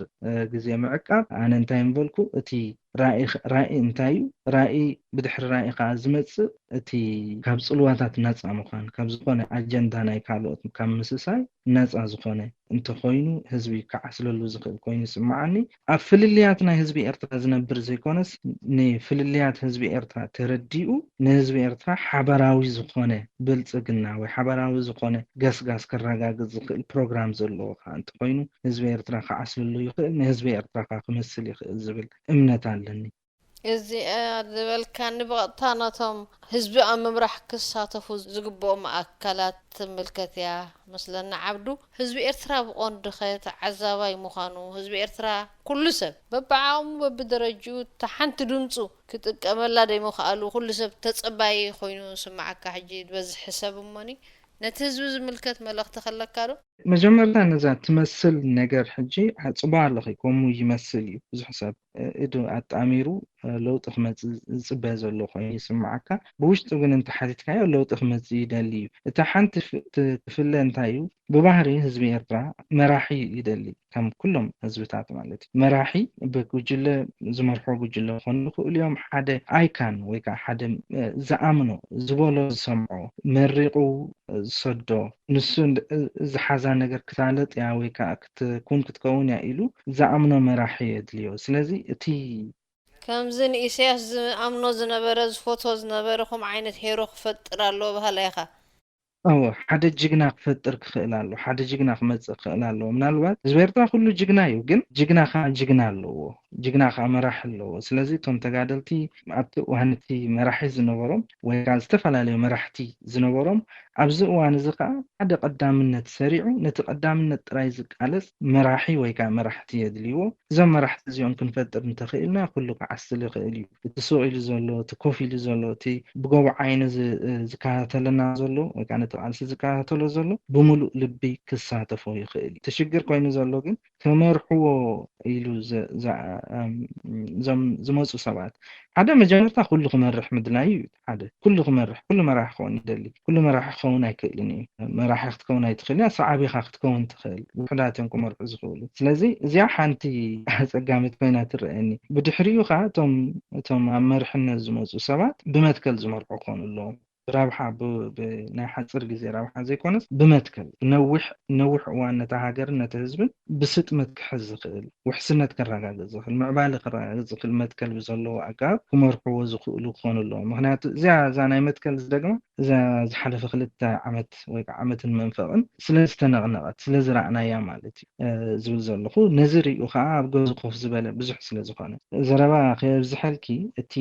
ግዜ ምዕቃብ ኣነ እንታይ ምበልኩ እቲ ራኢ እንታይ እዩ? ራኢ ብድሕሪ ራኢ ከዓ ዝመፅእ እቲ ካብ ፅልዋታት ነፃ ምዃን ካብ ዝኾነ ኣጀንዳ ናይ ካልኦት ካብ ምስሳይ ነፃ ዝኾነ እንተኾይኑ ህዝቢ ክዓስለሉ ዝኽእል ኮይኑ ይስምዓኒ። ኣብ ፍልልያት ናይ ህዝቢ ኤርትራ ዝነብር ዘይኮነስ ንፍልልያት ህዝቢ ኤርትራ ተረዲኡ ንህዝቢ ኤርትራ ሓበራዊ ዝኾነ ብልፅግና ወይ ሓበራዊ ዝኾነ ገስጋስ ከረጋግፅ ዝኽእል ፕሮግራም ዘለዎ ከዓ እንተኾይኑ ህዝቢ ኤርትራ ክዓስለሉ ይኽእል፣ ንህዝቢ ኤርትራ ከዓ ክመስል ይኽእል ዝብል እምነት ኣለኒ። እዚኣ ዝበልካኒ ብቐጥታ ነቶም ህዝቢ ኣብ ምምራሕ ክሳተፉ ዝግብኦም ኣካላት ትምልከት እያ መስለኒ ዓብዱ። ህዝቢ ኤርትራ ብቐንዱ ኸ ተዓዛባይ ምዃኑ፣ ህዝቢ ኤርትራ ኩሉ ሰብ በብዓቕሙ በብደረጅኡ እታ ሓንቲ ድምፁ ክጥቀመላ ደይምኽኣሉ ኩሉ ሰብ ተጸባዪ ኮይኑ ዝስምዓካ ሕጂ ዝበዝሕ ሰብ እሞኒ ነቲ ህዝቢ ዝምልከት መልእኽቲ ከለካ ዶ? መጀመርታ ነዛ ትመስል ነገር ሕጂ ኣጽባ ኣለኺ ከምኡ ይመስል እዩ ብዙሕ ሰብ ኢዱ ኣጣሚሩ ለውጢ ክመፅእ ዝፅበ ዘሎ ኮይኑ ይስምዓካ። ብውሽጡ ግን እንተሓቲትካዮ ለውጢ ክመፅእ ይደሊ እዩ። እታ ሓንቲ ትፍለ እንታይ እዩ? ብባህሪ ህዝቢ ኤርትራ መራሒ ይደሊ፣ ከም ኩሎም ህዝብታት ማለት እዩ። መራሒ ብጉጅለ ዝመርሖ ጉጅለ ክኾኑ ይኽእሉ እዮም። ሓደ ኣይካን ወይ ከዓ ሓደ ዝኣምኖ ዝበሎ ዝሰምዖ መሪቑ ዝሰዶ ንሱ ዝሓዛ ነገር ክታለጥ እያ ወይ ከዓ ክትኩን ክትከውን እያ ኢሉ ዝኣምኖ መራሒ የድልዮ። ስለዚ እቲ ከምዚ ንኢሳያስ ዝኣምኖ ዝነበረ ዝፈትዎ ዝነበረ ከምኡ ዓይነት ሄሮ ክፈጥር ኣለዎ በሃላይ ኢኻ። እወ ሓደ ጅግና ክፈጥር ክኽእል ኣለዎ። ሓደ ጅግና ክመፅእ ክኽእል ኣለዎ። ምናልባት ህዝቢ ኤርትራ ኩሉ ጅግና እዩ፣ ግን ጅግና ከዓ ጅግና ኣለዎ። ጅግና ከዓ መራሒ ኣለዎ። ስለዚ እቶም ተጋደልቲ ኣብቲ እዋን እቲ መራሒ ዝነበሮም ወይ ከዓ ዝተፈላለዩ መራሕቲ ዝነበሮም ኣብዚ እዋን እዚ ከዓ ሓደ ቀዳምነት ሰሪዑ ነቲ ቀዳምነት ጥራይ ዝቃለስ መራሒ ወይ ከዓ መራሕቲ የድልይዎ። እዞም መራሕቲ እዚኦም ክንፈጥር እንተኽኢልና ኩሉ ክዓስል ይኽእል እዩ። እቲ ሱቕ ኢሉ ዘሎ፣ እቲ ኮፍ ኢሉ ዘሎ፣ እቲ ብጎቦ ዓይኒ ዝከታተለና ዘሎ ወይ ከዓ ነቲ ቃልሲ ዝከታተሎ ዘሎ ብምሉእ ልቢ ክሳተፎ ይኽእል እዩ። እቲ ሽግር ኮይኑ ዘሎ ግን ክመርሕዎ ኢሉ እዞም ዝመፁ ሰባት ሓደ መጀመርታ ኩሉ ክመርሕ ምድላዩ እዩ። ሓደ ኩሉ ክመርሕ ኩሉ መራሒ ክኸውን ይደሊ። ኩሉ መራሒ ክኸውን ኣይክእልን እዩ። መራሒ ክትከውን ኣይትኽእል እያ። ሰዓቢኻ ክትከውን ትኽእል። ውሑዳት እዮም ክመርሑ ዝኽእሉ። ስለዚ እዚኣ ሓንቲ ኣፀጋሚት ኮይና ትረአየኒ። ብድሕሪኡ ከዓ እቶም እቶም ኣብ መርሕነት ዝመፁ ሰባት ብመትከል ዝመርሑ ክኾኑ ኣለዎም። ብረብሓ ናይ ሓፂር ግዜ ረብሓ ዘይኮነስ ብመትከል ነዊሕ ነዊሕ እዋን ነታ ሃገርን ነቲ ህዝብን ብስጥመት ክሕዝ ዝኽእል ውሕስነት ከረጋግፅ ዝኽእል ምዕባለ ከረጋግፅ ዝኽእል መትከል ብዘለዎ ኣገባብ ክመርሕዎ ዝኽእሉ ክኾኑ ኣለዎም። ምክንያቱ እዚኣ እዛ ናይ መትከል ዝደግማ እዛ ዝሓለፈ ክልተ ዓመት ወይ ከዓ ዓመትን መንፈቕን ስለ ዝተነቕነቐት ስለ ዝረኣናያ ማለት እዩ ዝብል ዘለኹ። ነዚ ሪኡ ከዓ ኣብ ገዙ ኮፍ ዝበለ ብዙሕ ስለ ዝኾነ ዘረባ ከየብዝሐልኪ እቲ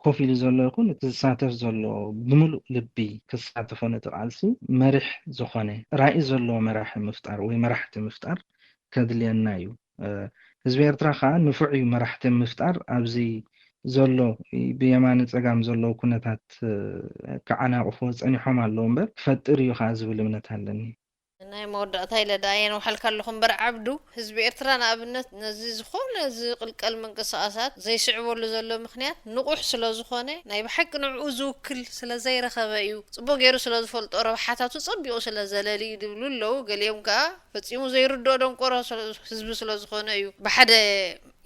ኮፍ ኢሉ ዘሎ ይኹን እቲ ዝሳተፍ ዘሎ ብምሉእ ልቢ ክሳተፎ ነቲ ቃልሲ መሪሕ ዝኾነ ራኢ ዘለዎ መራሒ ምፍጣር ወይ መራሕቲ ምፍጣር ከድልየና እዩ። ህዝቢ ኤርትራ ከዓ ንፉዕ እዩ መራሕቲ ምፍጣር ኣብዚ ዘሎ፣ ብየማነ ጸጋም ዘለዉ ኩነታት ክዓናቕፍዎ ጸኒሖም ኣለዉ እምበር ክፈጥር እዩ ከኣ ዝብል እምነት ኣለኒ። ናይ መወዳእታ ኢለ ደኣ የንውሓልካ ኣለኹ እምበር ዓብዱ፣ ህዝቢ ኤርትራ ንኣብነት ነዚ ዝኾነ ዝቕልቀል ምንቅስቓሳት ዘይስዕበሉ ዘሎ ምኽንያት ንቑሕ ስለ ዝኾነ፣ ናይ ብሓቂ ንዕኡ ዝውክል ስለ ዘይረኸበ እዩ፣ ጽቡቕ ገይሩ ስለ ዝፈልጦ፣ ረብሓታቱ ጸቢቑ ስለ ዘለሊ እዩ ዝብሉ ኣለዉ። ገሊኦም ከኣ ፈጺሙ ዘይርድኦ ደንቆሮ ህዝቢ ስለ ዝኾነ እዩ ብሓደ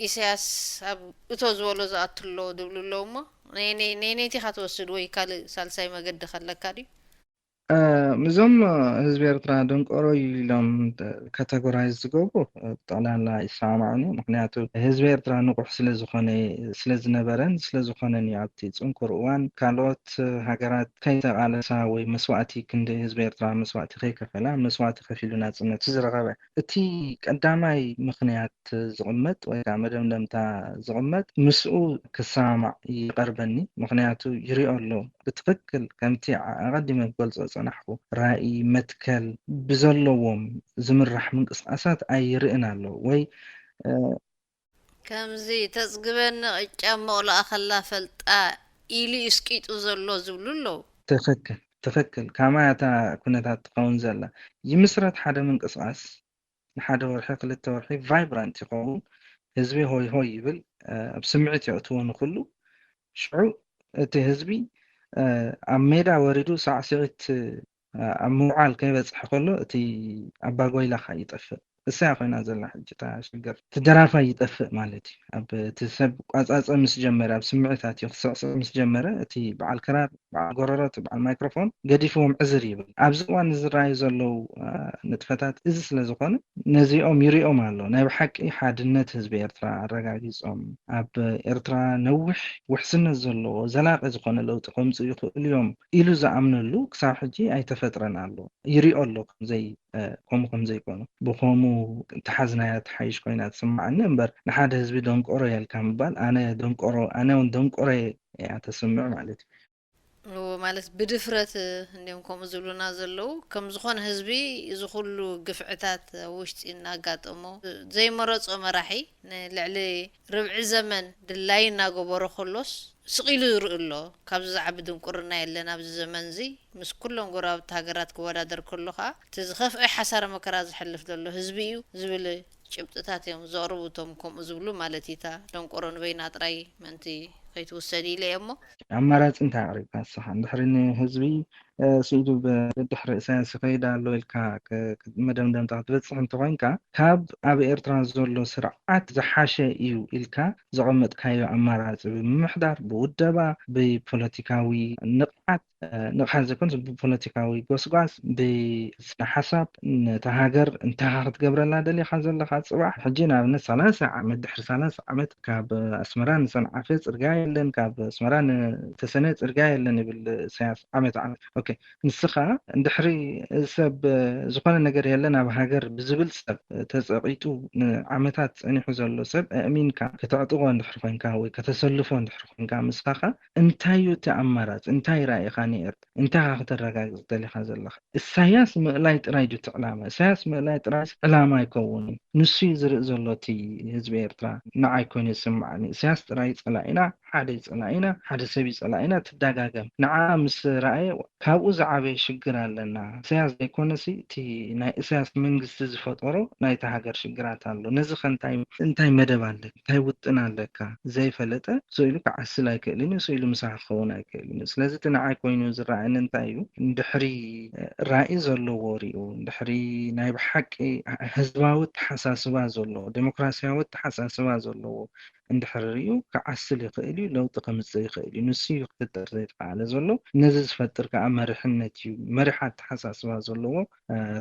ኢሳያስ ኣብ እቶ ዝበሎ ዝኣቱ ኣሎ ዝብሉ ኣለዉ። እሞ ነየነይቲኻ ትወስድ ወይ ካልእ ሳልሳይ መገዲ ከለካ ድዩ? ምዞም ህዝቢ ኤርትራ ደንቆሮ እዩ ኢሎም ካተጎራይዝ ዝገብሩ ብጠቕላላ ይሰማማዑኒ። ምክንያቱ ህዝቢ ኤርትራ ንቑሕ ስለዝኾነ፣ ስለዝነበረን ስለዝኾነን እዩ ኣብቲ ጽንኩር እዋን ካልኦት ሃገራት ከይተቓለሳ ወይ መስዋእቲ ክንዲ ህዝቢ ኤርትራ መስዋእቲ ከይከፈላ መስዋእቲ ከፊሉ ናጽነት ዝረኸበ። እቲ ቀዳማይ ምኽንያት ዝቕመጥ ወይ ከዓ መደምደምታ ዝቕመጥ ምስኡ ክሰማማዕ ይቐርበኒ። ምክንያቱ ይሪኦ ኣሎ ብትኽክል ከምቲ ኣቐዲመ ክገልጾ ዝጸናሕኩ ራኢ መትከል ብዘለዎም ዝምራሕ ምንቅስቃሳት ኣይርእን ኣሎ ወይ ከምዚ ተጽግበኒ ቅጫ መቑላኣ ከላ ፈልጣ ኢሉ እዩ ስቂጡ ዘሎ ዝብሉ ኣለዉ። ትኽክል ትኽክል ካማይ እታ ኩነታት ትኸውን ዘላ ይምስረት ሓደ ምንቅስቃስ ንሓደ ወርሒ ክልተ ወርሒ ቫይብራንት ይኸውን ህዝቢ ሆይ ሆይ ይብል ኣብ ስምዒት የእትዎ ንኩሉ ሽዑ እቲ ህዝቢ ኣብ ሜዳ ወሪዱ ሳዕስዒት ኣብ ምውዓል ከይበፅሐ ከሎ እቲ ኣባጎይላ ከዓ ይጠፍእ እሳያ ኮይና ዘላ ሕጂ እታ ሽግር እቲ ደራፋይ ይጠፍእ ማለት እዩ ኣብ እቲ ሰብ ቋፃፀ ምስ ጀመረ ኣብ ስምዒታት እዩ ክስዕስዕ ምስ ጀመረ እቲ በዓል ክራር በዓል ጎረሮ እቲ በዓል ማይክሮፎን ገዲፍዎም ዕዝር ይብል ኣብዚ እዋን ዝረኣዩ ዘለዉ ንጥፈታት እዚ ስለ ዝኾነ ነዚኦም ይሪኦም ኣሎ ናይ ብሓቂ ሓድነት ህዝቢ ኤርትራ ኣረጋጊፆም ኣብ ኤርትራ ነዊሕ ውሕስነት ዘለዎ ዘላቂ ዝኾነ ለውጢ ከምፅኡ ይኽእሉ እዮም ኢሉ ዝኣምነሉ ክሳብ ሕጂ ኣይተፈጥረን ኣሎ ይሪኦ ኣሎ ከምዘይ ከምኡ ከም ዘይኮኑ ብኸምኡ ተሓዝናያ ትሓይሽ ኮይና ትስምዓኒ እምበር ንሓደ ህዝቢ ደንቆሮ የልካ ምባል ኣነ ደንቆሮ ኣነ እውን ደንቆሮ እያ ተስምዕ ማለት እዩ። ማለት ብድፍረት እንዲም ከምኡ ዝብሉና ዘለዉ ከም ዝኾነ ህዝቢ እዚ ኩሉ ግፍዕታት ኣብ ውሽጢ እናጋጠሞ ዘይመረፆ መራሒ ንልዕሊ ርብዒ ዘመን ድላዩ እናገበሮ ከሎስ ስቕ ኢሉ ይርኢ ኣሎ። ካብዚ ዝዓቢ ድንቁርና የለን ኣብዚ ዘመን እዚ። ምስ ኩሎም ጎረባብቲ ሃገራት ክወዳደር ከሎ ከኣ እቲ ዝኸፍአ ሓሳረ መከራ ዘሕልፍ ዘሎ ህዝቢ እዩ ዝብል ጭብጥታት እዮም ዘቕርቡ እቶም ከምኡ ዝብሉ ማለት እዩ። እታ ደንቆሮ ንበይና ጥራይ ምእንቲ ከይትውሰድ ኢለ እየ እሞ። ኣማራጺ እንታይ ኣቕሪብካ ንስኻ? እንድሕሪ ንህዝቢ ስኢሉ ብድሕሪ ኢሳያስ ይኸይድ ኣሎ ኢልካ መደምደምታ ክትበጽሕ እንተኾይንካ ካብ ኣብ ኤርትራ ዘሎ ስርዓት ዝሓሸ እዩ ኢልካ ዘቐመጥካዮ ኣማራጺ ብምምሕዳር ብውደባ ብፖለቲካዊ ንቕሓት ንቕሓት ዘይኮነስ ብፖለቲካዊ ጎስጓስ ብስነ ሓሳብ ነታ ሃገር እንታኻ ክትገብረላ ደሊኻ ዘለኻ ፅባሕ ሕጂ ንኣብነት ሰላሳ ዓመት ድሕሪ ሰላሳ ዓመት ካብ ኣስመራ ንሰንዓፈ ፅርግያ የለን ካብ ኣስመራ ንተሰነ ፅርግያ የለን ይብል ኢሳያስ ዓመት ዓመት ኦኬ ንስኻ እንድሕሪ ሰብ ዝኾነ ነገር የለን ኣብ ሃገር ብዝብል ሰብ ተፀቒጡ ንዓመታት ፀኒሑ ዘሎ ሰብ ኣእሚንካ ከተዕጥቆ እንድሕር ኮይንካ ወይ ከተሰልፎ እንድሕር ኮይንካ ምስኻኻ እንታይ እዩ እቲ ኣማራፂ እንታይ ራኢኻ ንኤርትራ እንታይ ኢኻ ከተረጋግፅ ደሊኻ ዘለኻ ኢሳያስ ምእላይ ጥራይ ድዩ እቲ ዕላማ ኢሳያስ ምእላይ ጥራይ ዕላማ ኣይከውንን ንሱ እዩ ዝርኢ ዘሎ እቲ ህዝቢ ኤርትራ ንዓይ ኮይኑ ይስምዓኒ ኢሳያስ ጥራይ ፀላኢና ሓደ እዩ ጸላኢና፣ ሓደ ሰብ እዩ ጸላኢና ትደጋገም። ንዓ ምስ ረኣየ ካብኡ ዝዓበየ ሽግር ኣለና። ኢሳያስ ዘይኮነሲ እቲ ናይ ኢሳያስ መንግስቲ ዝፈጠሮ ናይታ ሃገር ሽግራት ኣሎ። ነዚ ከ እንታይ እንታይ መደብ ኣለካ? እንታይ ውጥን ኣለካ? ዘይፈለጠ ስኢሉ ክዓስል ኣይክእልን እዩ፣ ስኢሉ ምሳኻ ክኸውን ኣይክእልን እዩ። ስለዚ እቲ ንዓይ ኮይኑ ዝረኣየኒ እንታይ እዩ? ድሕሪ ራኢ ዘለዎ ሪኡ፣ ድሕሪ ናይ ብሓቂ ህዝባዊ ኣተሓሳስባ ዘለዎ፣ ዴሞክራሲያዊ ኣተሓሳስባ ዘለዎ እንድሕር ሪኡ ክዓስል ይኽእል እዩ፣ ለውጢ ከምፅእ ይኽእል እዩ። ንሱ እዩ ክፍጠር ዘይተኽኣለ ዘሎ። ነዚ ዝፈጥር ከዓ መሪሕነት እዩ። መሪሕ ኣተሓሳስባ ዘለዎ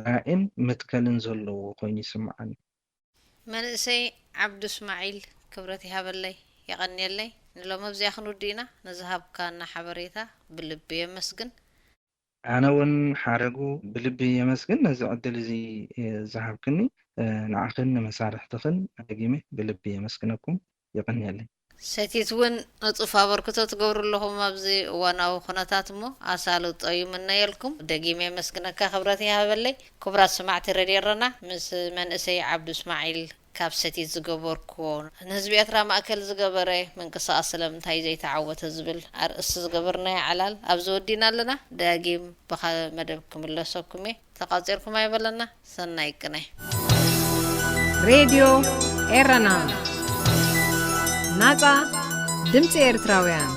ራኢን መትከልን ዘለዎ ኮይኑ ይስምዓኒ። መንእሰይ ዓብዱ እስማዒል ክብረት ይሃበለይ፣ የቐንየለይ። ንሎም ኣብዚኣ ክንውድ ኢና። ንዝሃብካና ሓበሬታ ብልቢ የመስግን። ኣነ እውን ሓረጉ ብልቢ የመስግን ነዚ ዕድል እዚ ዝሃብክኒ። ንዓኽን ንመሳርሕትኽን ደጊመ ብልቢ የመስግነኩም። የቐንየለይ። ሰቲት እውን ንጡፍ ኣበርክቶ ትገብሩ ኣለኹም ኣብዚ እዋናዊ ኩነታት እሞ ኣሳልጦ ይምነየልኩም። ደጊመ የመስግነካ ክብረት ይሃበለይ። ክቡራት ሰማዕቲ ረድዮ ኤረና ምስ መንእሰይ ዓብዱ እስማዒል ካብ ሰቲት ዝገበርኩዎ፣ ንህዝቢ ኤርትራ ማእከል ዝገበረ ምንቅስቃስ ስለምንታይ ዘይተዓወተ ዝብል ኣርእስቲ ዝገበርናዮ ዕላል ኣብዚ ወዲና ኣለና። ዳጊም ብኻ መደብ ክምለሰኩም እየ። ተቋጺርኩም ኣይበለና። ሰናይ ቅነ። ሬድዮ ኤረና፣ ናጻ ድምጺ ኤርትራውያን።